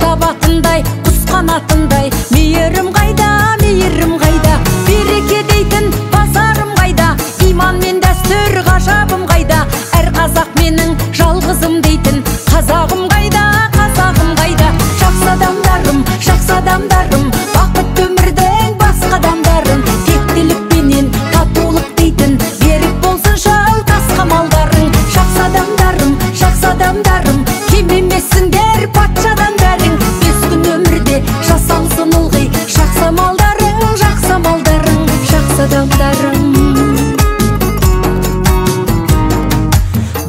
Табатындай, құс қанатындай, мейірім қайда, мейірім қайда? Береке дейтін базарым қайда? Иман мен дәстүр ғажабым қайда? Әр қазақ менің жалғызым дейтін қазағым қайда, қазағым қайда? Жақсы адамдарым, жақсы адамдарым, бақытты өмірдің басқа адамдарым, тектілікпенен татулық дейтін, берік болсын жау тасқа малдарың. Жақсы адамдарым, жақсы адамдарым, кем емессіңдер патшадан бәрің. Бес күн өмірде жасалсын ылғи жақсы амалдарың, жақсы амалдарың, жақсы адамдарым.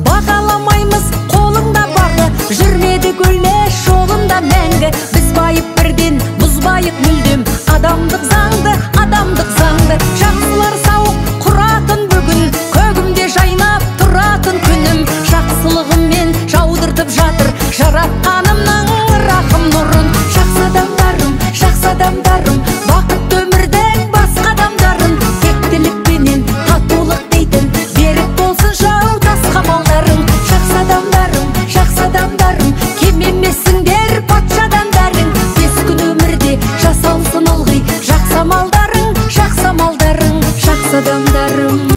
Бағаламаймыз қолыңда барды, жүрмедік өлмес жолында мәңгі. Біз байып бірден бұзбайық мүлдем адамдық заңды, адамдық заңды. Жақсылар сауық құратын бүгін, көгімде жайнап тұратын күнім. Жақсылығыммен жаудыртып жатыр